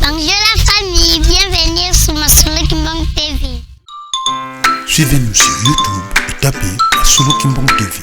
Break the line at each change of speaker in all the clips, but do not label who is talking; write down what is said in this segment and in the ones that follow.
Bonjour la famille, bienvenue sur Masolo Kimbang TV.
Suivez-nous sur YouTube et tapez Masolo Kimbang TV.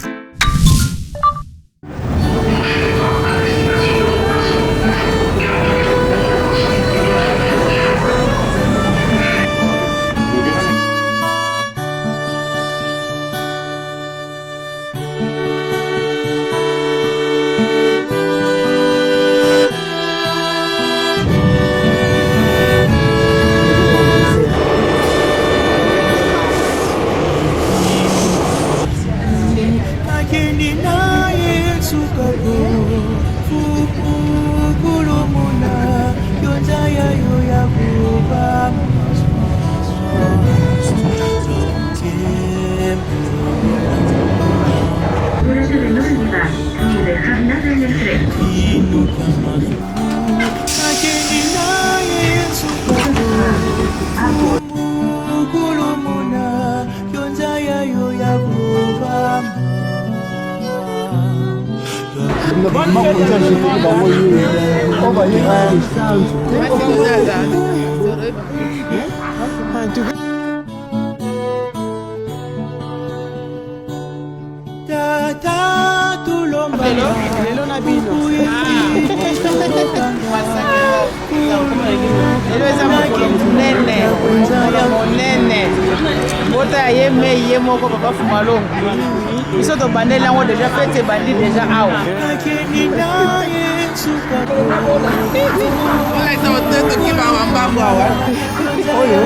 Lelo na bino lelo eza mokolo monene, mokolo monene, mbota ya ye mei ye moko papa Fumalongo. Biso tobandeli yango deja, fete ebandi deja awa.
Oyo.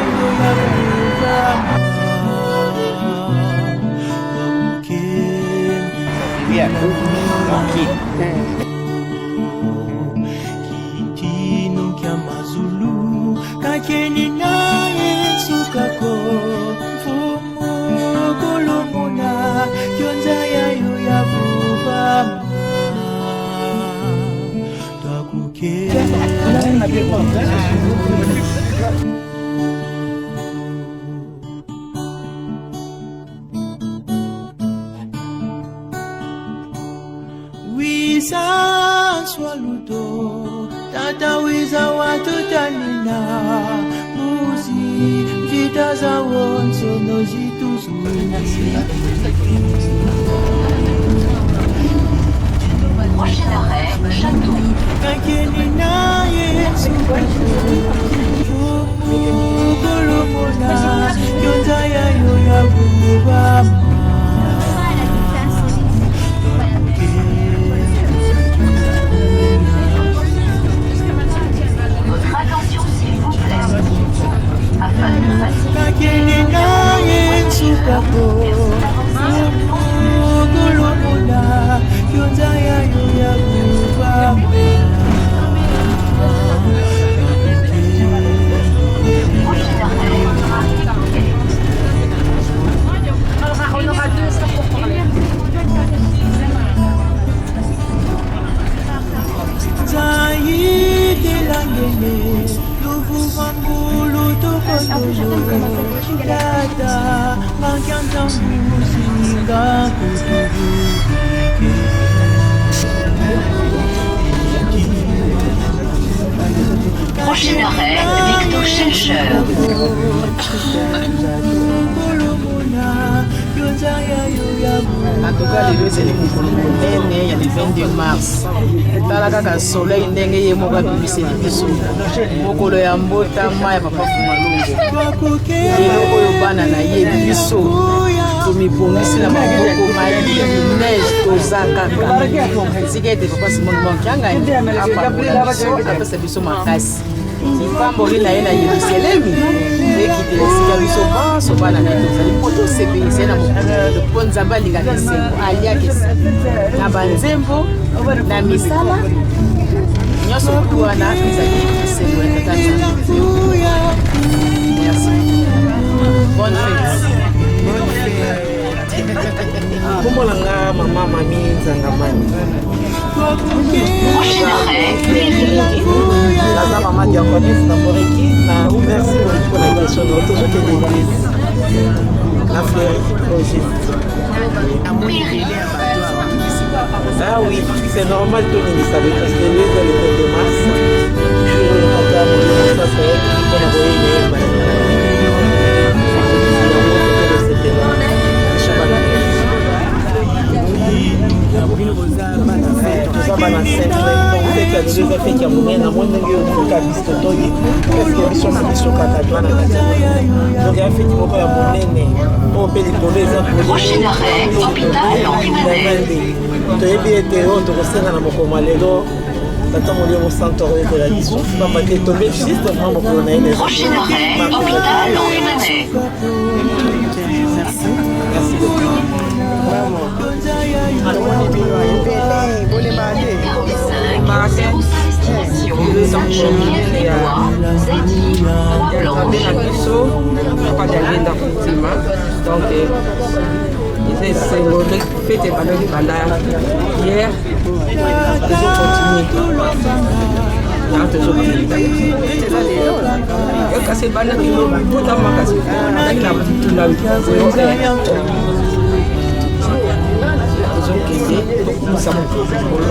Bien, tranquille.
Wiza swaluto tata wiza watutanina muzi vita za wonso nozituzu.
Prochain arrêt, Château.
Kakeni na Yesu Kolomona yonza ya yo ya buba.
Votre attention, s'il vous plaît. Afin de faciliter
Kakeni na Yesu kako Kolomona yonza ya yo ya buba.
Prochain arrêt, Marie.
On aura deux heures pour parler.
Zayidelangele luvuvambulu tokotolo tata mankantambusinga kutubukike.
Prochain arrêt, Victor Schellcher.
En tout cas, lelo ezali mokolo monene ya le 22 mars. Tala kaka soleil ndenge ye moko abimiseli biso, mokolo ya mbotama ya papa Fumalongo. Lelo oyo bana na ye, biso tomibongisi na maboko malili, neige, toza kaka. Tika ete papa Simon Bankiangani apambola biso, apesa biso makasi, lipamboli na ye na Yerusalemi ekitela esika biso banso bana na ye tozali, mpo tosepelisa ye na mokolo, mpo Nzambe alingaka esengo, aliaka esengo na banzembo na misala nyonso. Kutu wana ezali esengo ya tata Nzambe. Merci, bonne fête.
Kombo na nga mama Mami Nzangamani.
Prochain arrêt, Mairie.
Naza mama diaconesse na Moreki na. Merci beaucoup mpona question na tozokende église na Fleury Projet.
Mairie.
Ah oui, c'est normal toningisa, parce que lelo eza le 22 mars, jour oyo tata molimo. Tozoyoka biso totoki presque biso na biso kaka toa na kati ya donc ya feti moko ya monene oyo mpe likolo eza
Prochain arrêt, hôpital Henri Manet.
Toyebi ete oyo tokosenga na mokolo mwa lelo, Tata Molimo Santo akoyebela biso, pamba te tombe juste vraiment mokolo na ye na
Prochain arrêt, hôpital Henri Manet.
Merci. Merci beaucoup.
Tomoni bino ebele, bolembaka te.
45 05 destination Sainte-Geneviève des Bois, Zadi,
Nzambe na
Croix-Blanche.
biso Papa Diangienda Kuntima, donc eza esengo. Fete ebandaki banda hier, ezocontinue na tozokende. Fete eza lelo, kasi ebandaki lobi botama, kasi ebandaki na butu na 0 tozokende tokumisa mokolo.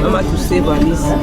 Mama Tuse Vanisi.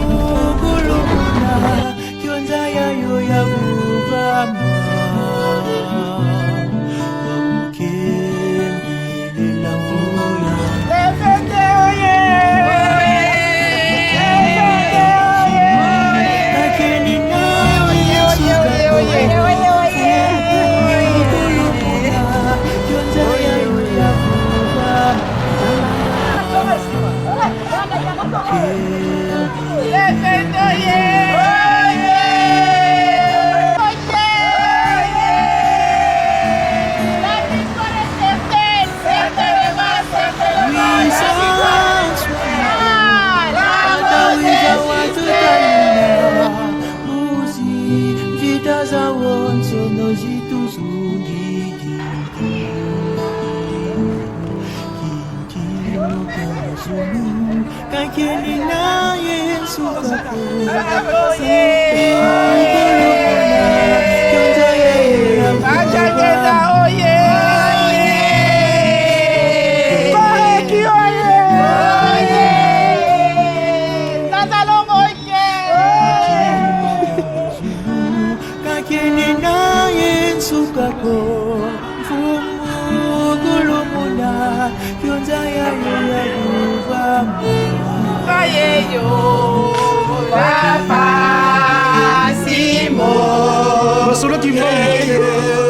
Masolo Kimbangu,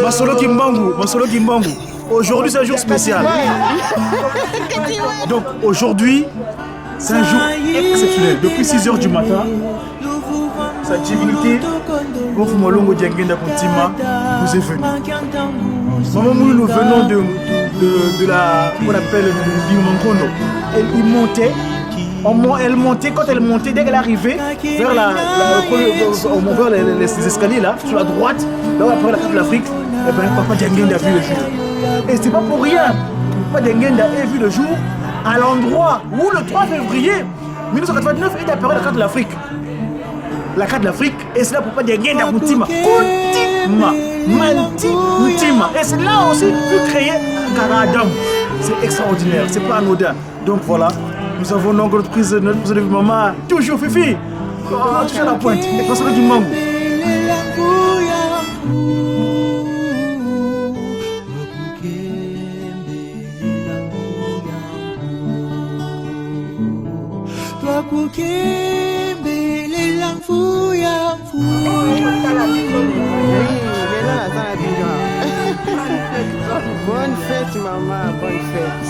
Masolo Kimbangu, Masolo Kimbangu. Aujourd'hui, c'est un jour spécial. Donc aujourd'hui, c'est un jour exceptionnel. Depuis 6 h du matin, sa divinité, Molongo Diangienda Kuntima, nous est venue. Maman Mounou, nous venons de la, qu'on appelle le Bimankono. Elle y montait. Elle montait, quand elle montait, dès qu'elle arrivait vers, la, la, vers les escaliers là, sur la droite, là où après la carte de l'Afrique, eh ben, Papa Diangienda a vu le jour. Et c'est pas pour rien. Papa Diangienda a vu le jour à l'endroit où le 3 février 1989 est apparu la carte de l'Afrique. La carte de l'Afrique, et c'est là Papa Diangienda Kuntima. Kuntima, Manti, Ntima. Et c'est là aussi fut créé Karadam. C'est extraordinaire, c'est pas anodin. Donc voilà, nous avons donc notre prise de vue, maman, toujours Fifi, oh, toujours à la pointe, et personne du Mango.
Bonne fête, maman, bonne fête.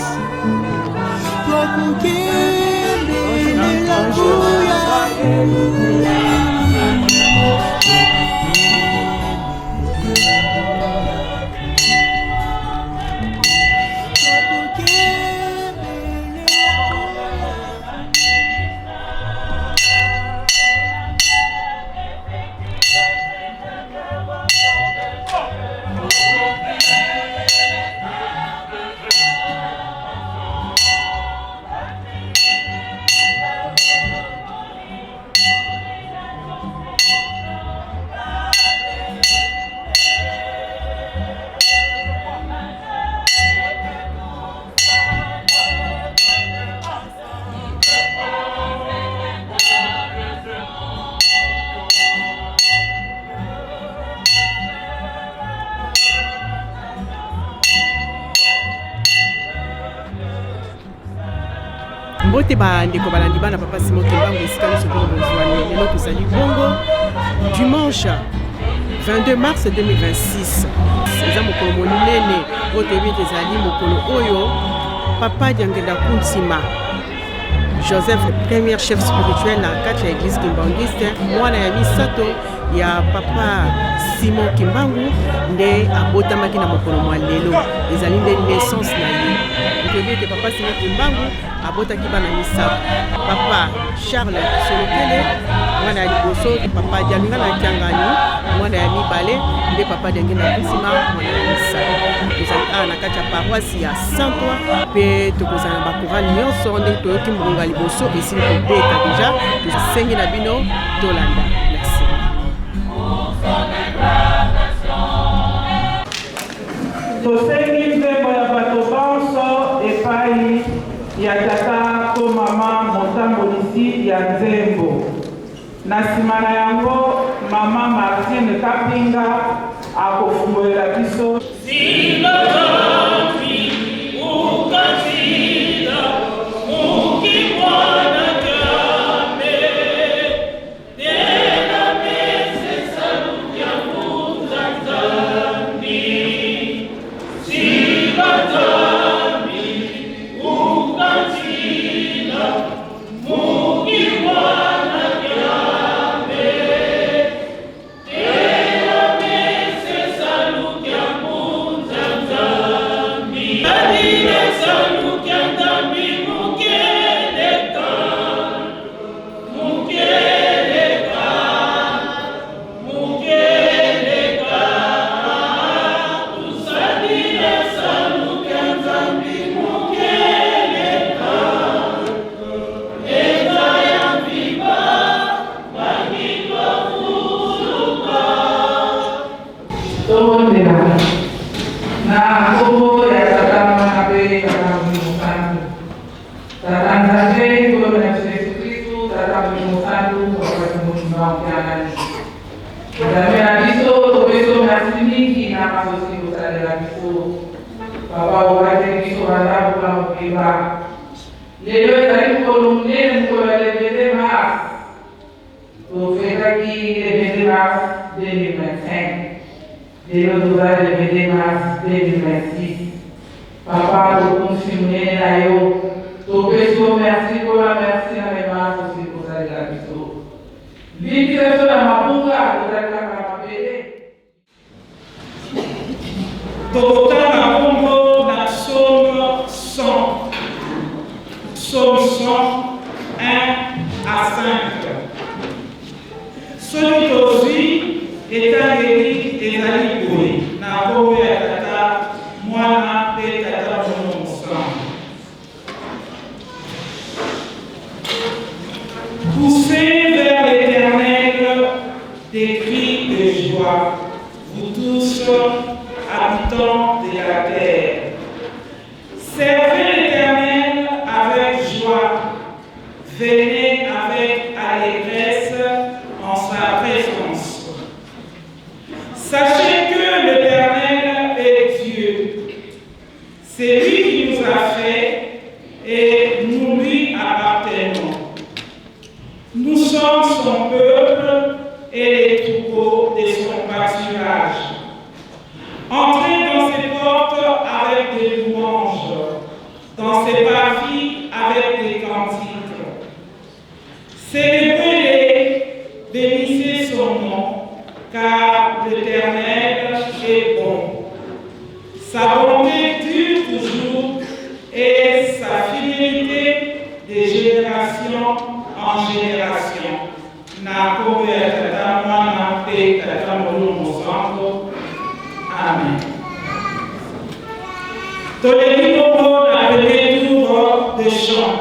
Mbote ba ndeko balandi bana papa Simon Kimbangu esika nyonso bino bozwami. Lelo tozali bongo dimanche 22 mars 2026. Eza mokolo monene oyo toyebi ete ezali mokolo oyo papa Diangenda Kuntima Joseph, premier chef spirituel na kati ya église kimbanguiste, mwana ya misato ya papa Simon Kimbangu nde abotamaki na mokolo mwa lelo. Ezali nde naissance na ye. Toyebi ete papa Simon Kimbangu abotaki bana misato, papa Charles Solokele mwana ya liboso, papa Dialungana Kiangani mwana ya mibale, nde papa Diangienda Kuntima mwana ya misato. Tozali awa na kati ya paroisse ya Saint-Ouen mpe tokozala na bakorale nyonso ndenge toyoki ngonga liboso esili kobeta deja. Tosengi na bino tolanda. Merci.
Tosengi nzembo ya bato banso epai ya tata to mama motambolisi ya nzembo. Na sima na yango, mama Martine Kapinga akofungolela biso. Tobondela. Na nkombo ya Tata, Mwana mpe Tata Molimo Santu. Tata Nzambe, Nkolo na biso Yesu Kristu, Tata Molimo Santu, Papa Simon Kimbangu Kiangani. Nzambe na biso, topesi yo merci mingi na masosi kosalela biso. Papa obateli biso banda mbula mobimba. Lelo ezali mokolo monene, mokolo ya le 22 mars. Tofetaki le 22 mars 2025. Lelo toza le 22 mars 2026. Papa, tokumisi monene na yo. Topesi yo merci mpona merci na mema tosili kosalela biso. Limbisa biso na mabunga tozali kaka na mabele.
Tokotanga nkombo na Psaume 100, Psaume 100, 1 à 5. Soki tozwi etangeli ezali boye, na nkombo ya Tata, Mwana mpe Tata Molimo Mosantu. Poussez vers l'Éternel des cris de joie, vous tous, habitants de la terre. Servez l'Éternel avec joie. Venez avec allégresse en sa présence. Sachez que l'Éternel est Dieu. C'est lui qui nous a fait et nous lui appartenons. Nous sommes son peuple et les troupeaux de son pâturage. Entrez dans ses portes avec des louanges, dans ses parvis avec des cantiques. Célébrez-les, bénissez son nom, car l'Éternel est bon. Sa bonté dure toujours et sa fidélité de génération en génération. Na nkombo ya Tata, Mwana mpe Tata Molimo Mosantu. Amen. Toleki bongo na premier tour de chant.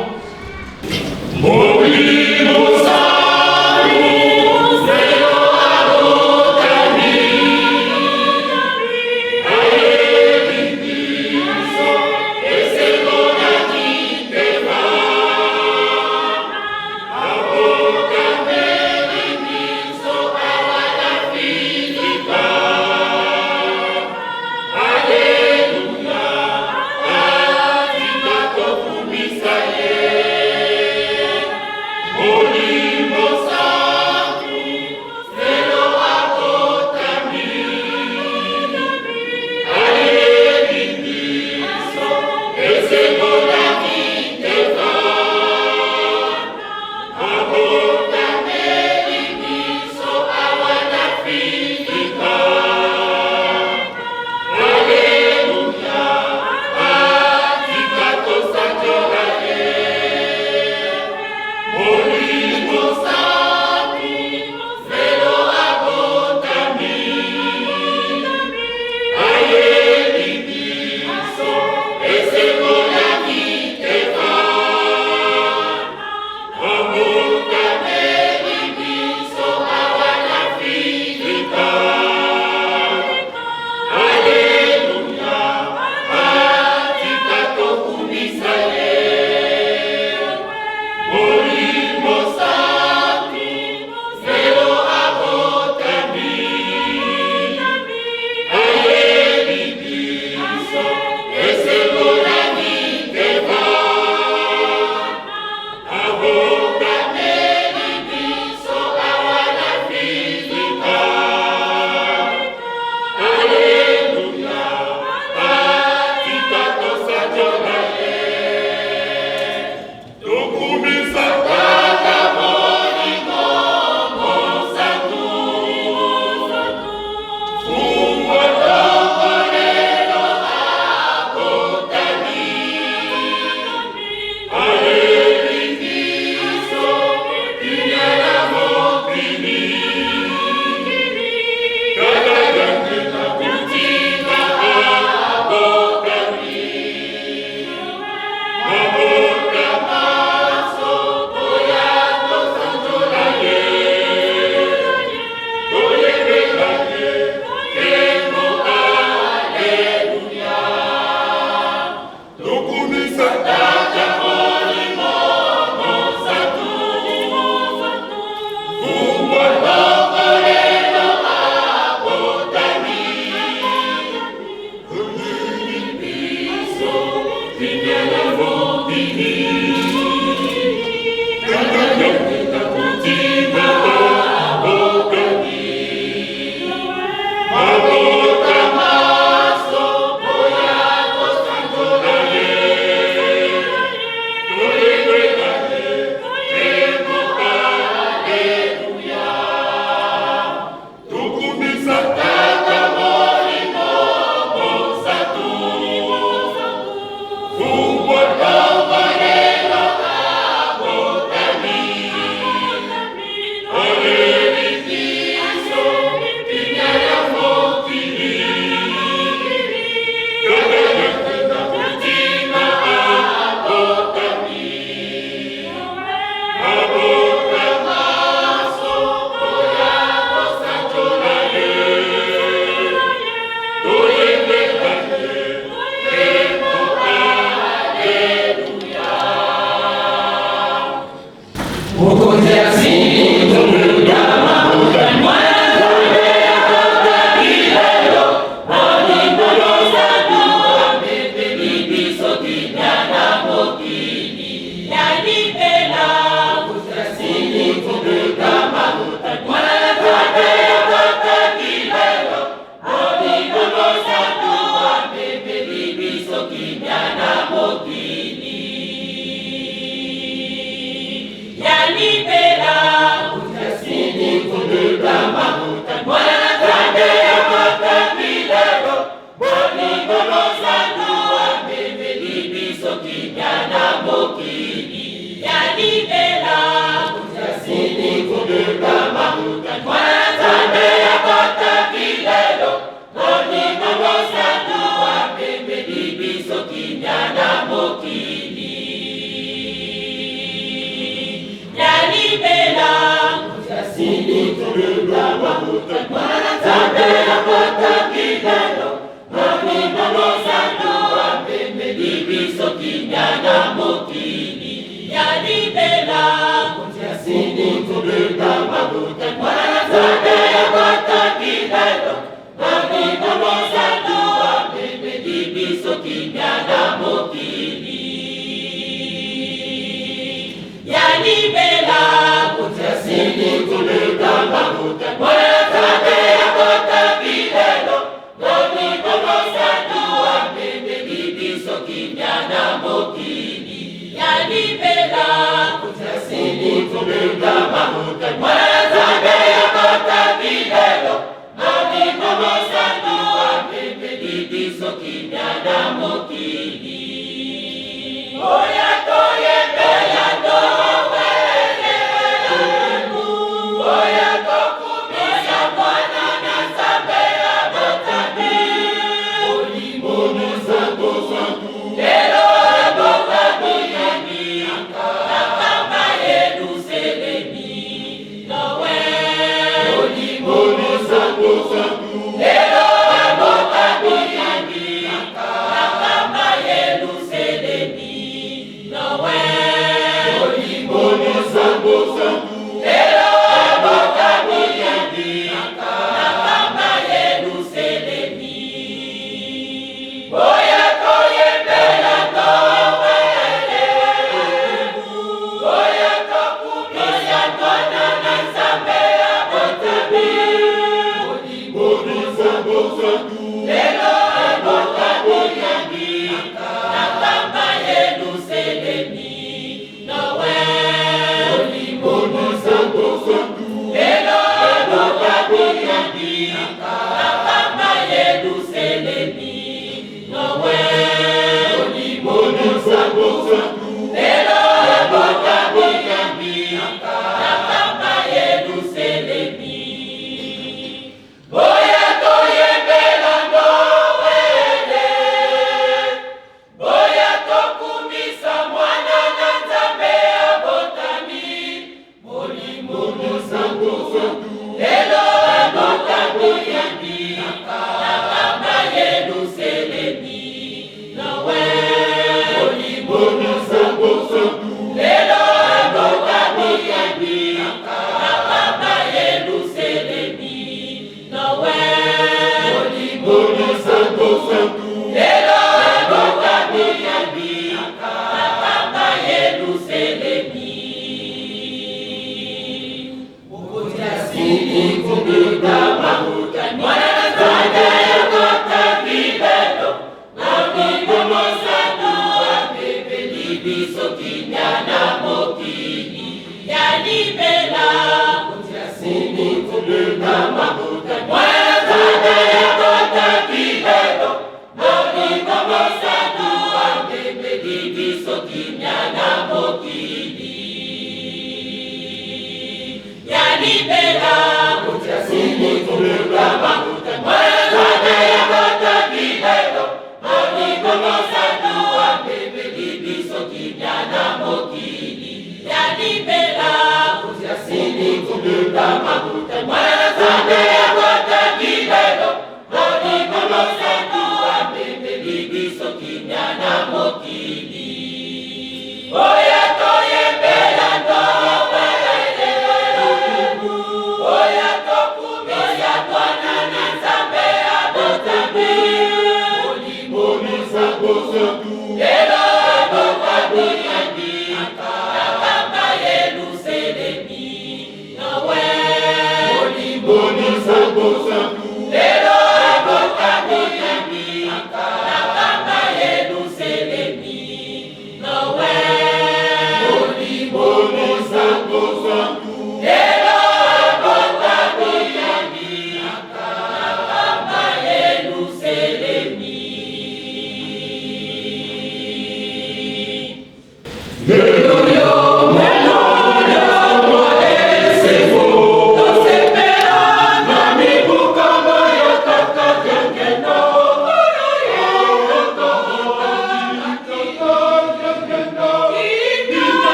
Oya toyembela Noël.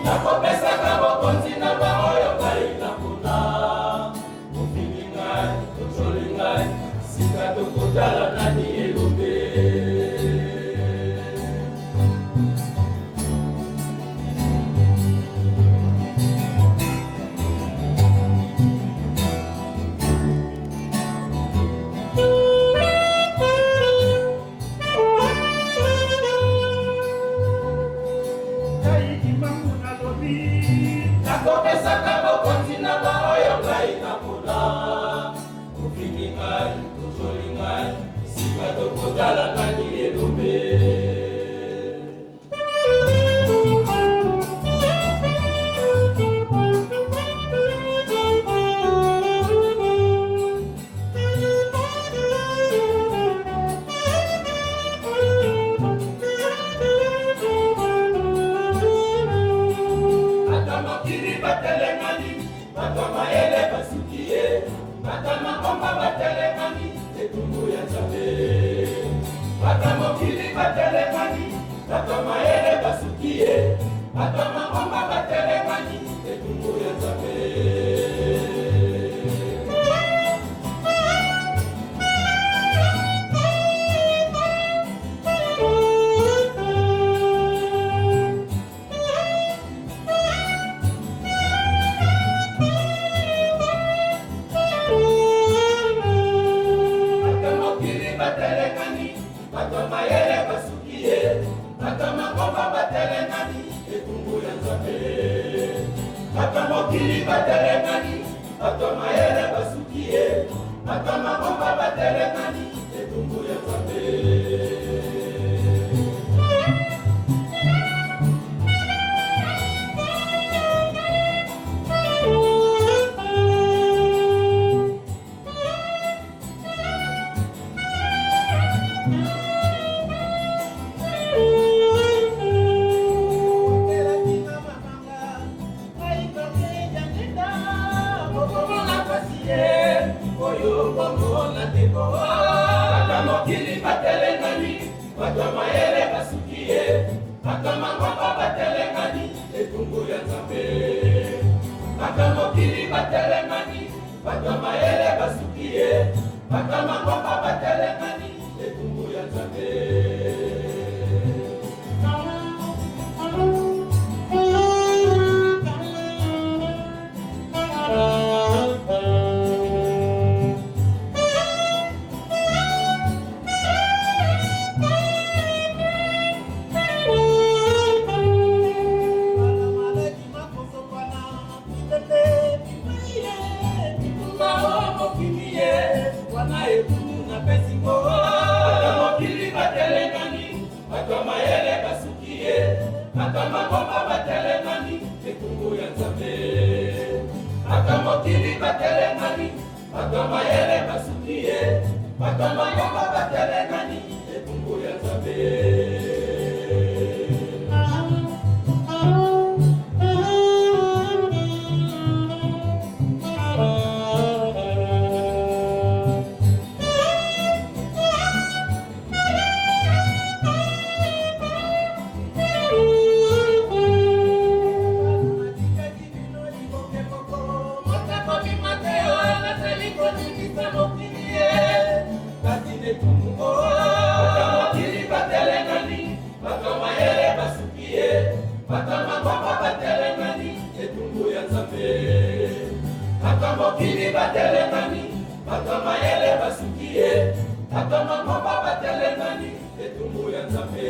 Nakopesaka bokonzi na baoyo. Nakopesaka bokonzi na baoyo ngai napona. Ofingi ngai, ozoli ngai, sika tokotala nani elombe. Ata mokili batelemani, bato mayele basuki ye, bato mangomba batelemani, etumbu ya Nzambe. Bato mokili batelemani, bato mayele basuki ye, bato mangomba batelemani, etumbu ya Nzambe. Bato mokili batelemani, bato mayele basuki ye, bato mangomba batelemani, etumbu ya Nzambe. Bato mokili batelemani, bato mayele basuki ye, bato mangomba batelemani, etumbu ya Nzambe. Mokili batelengani, bato mayele basuki ye, bato mangomba batelengani, etumbu ya Nzambe. Bato mokili batelengani, bato mayele basuki ye, bato mangomba batelengani, etumbu ya Nzambe. Mokili batelemani, bato mayele basuki ye, bato mangomba batelemani, etumbu ya Nzambe. Bato mokili batelemani, bato mayele basuki ye, bato mangomba batelemani, etumbu ya Nzambe. Mokili batelemani, bato mayele basuki ye, bato mangomba batelemani, etumbu ya Nzambe.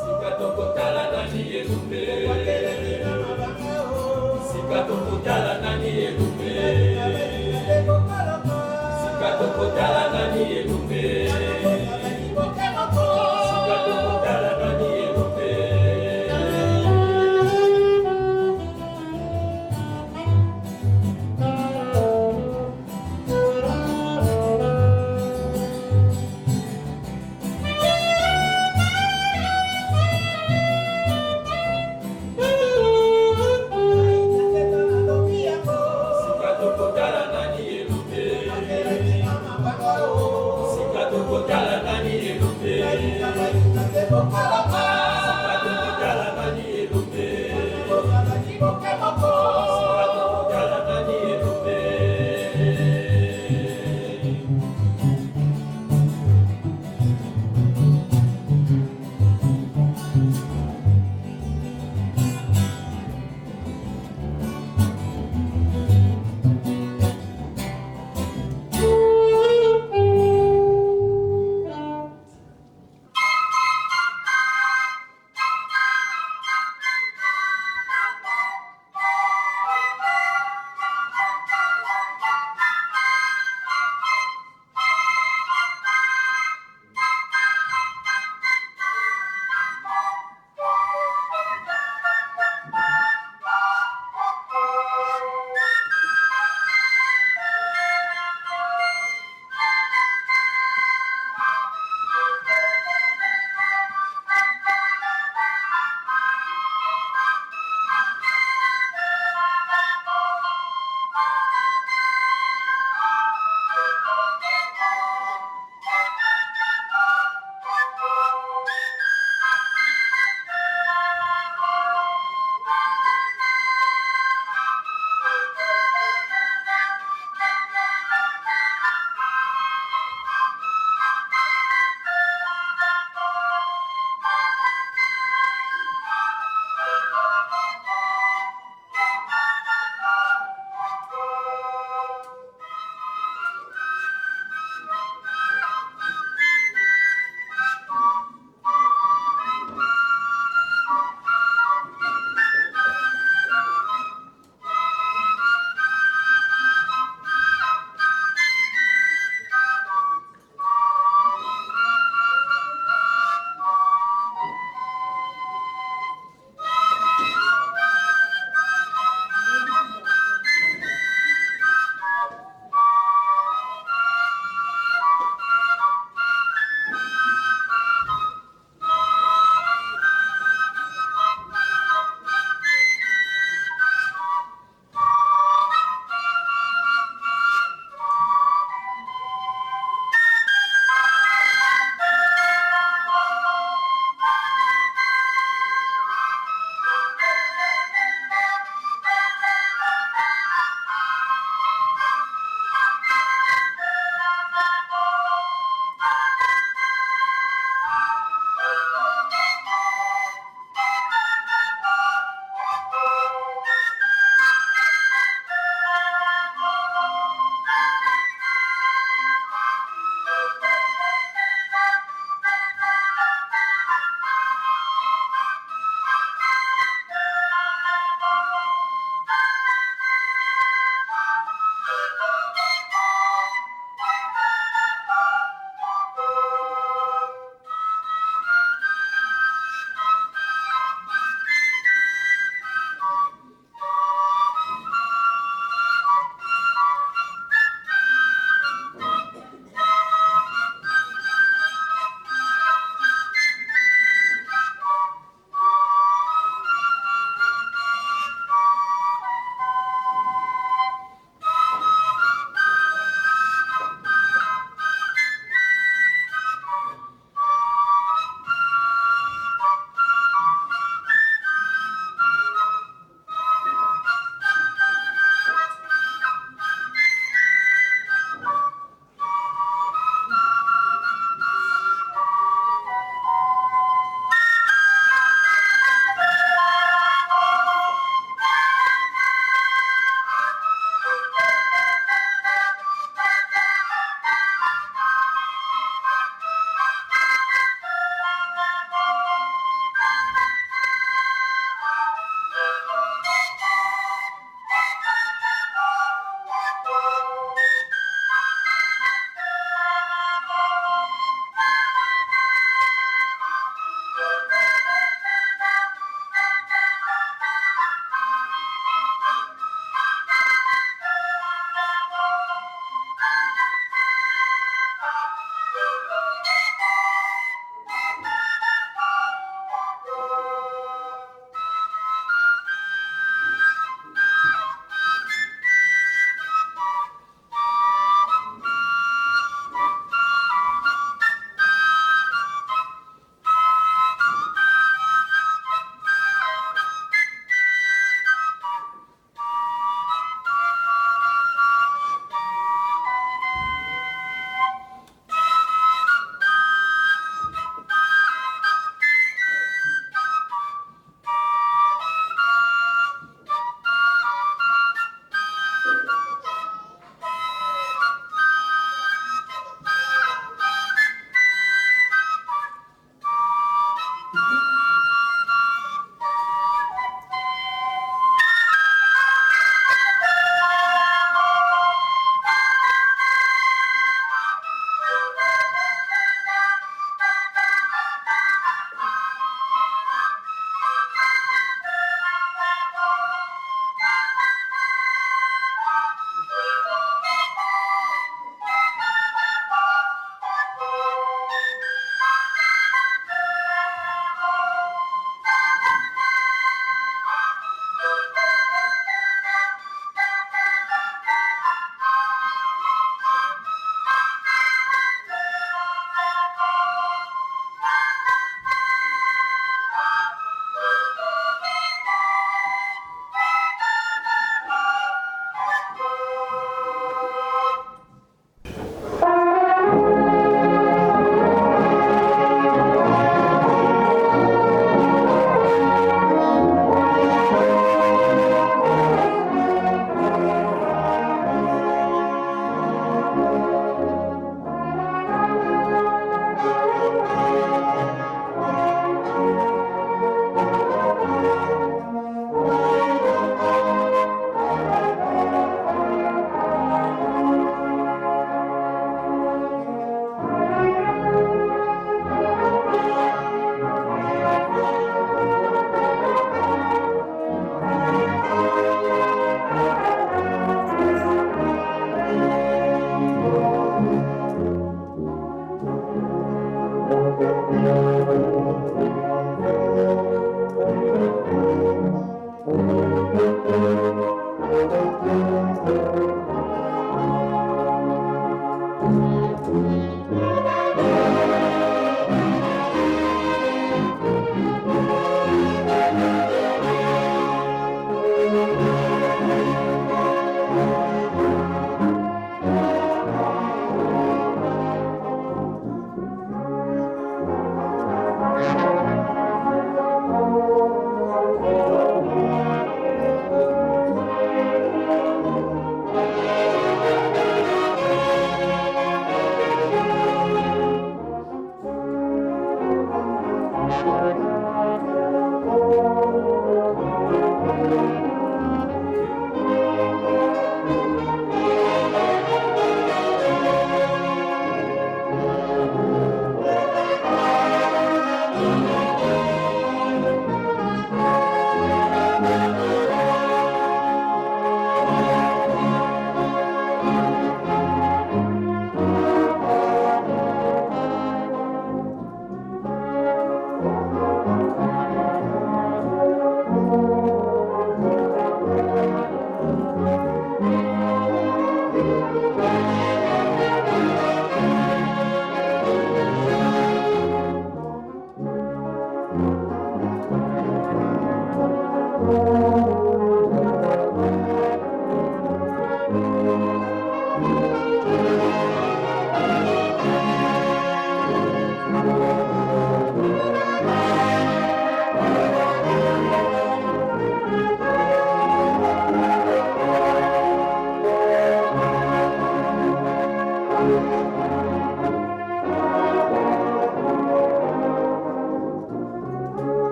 Sika tokotala nani elumbe, sika tokotala nani elumbe, sika tokotala nani elumbe, sika tokotala nani elumbe. Sika tokotala nani elumbe, sika tokotala nani elumbe, sika tokotala nani elumbe, sika tokotala nani elumbe.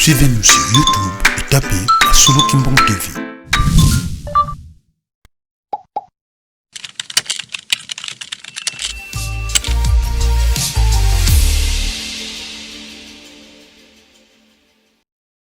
Suivez-nous sur YouTube et tapez Solo Kimbong TV.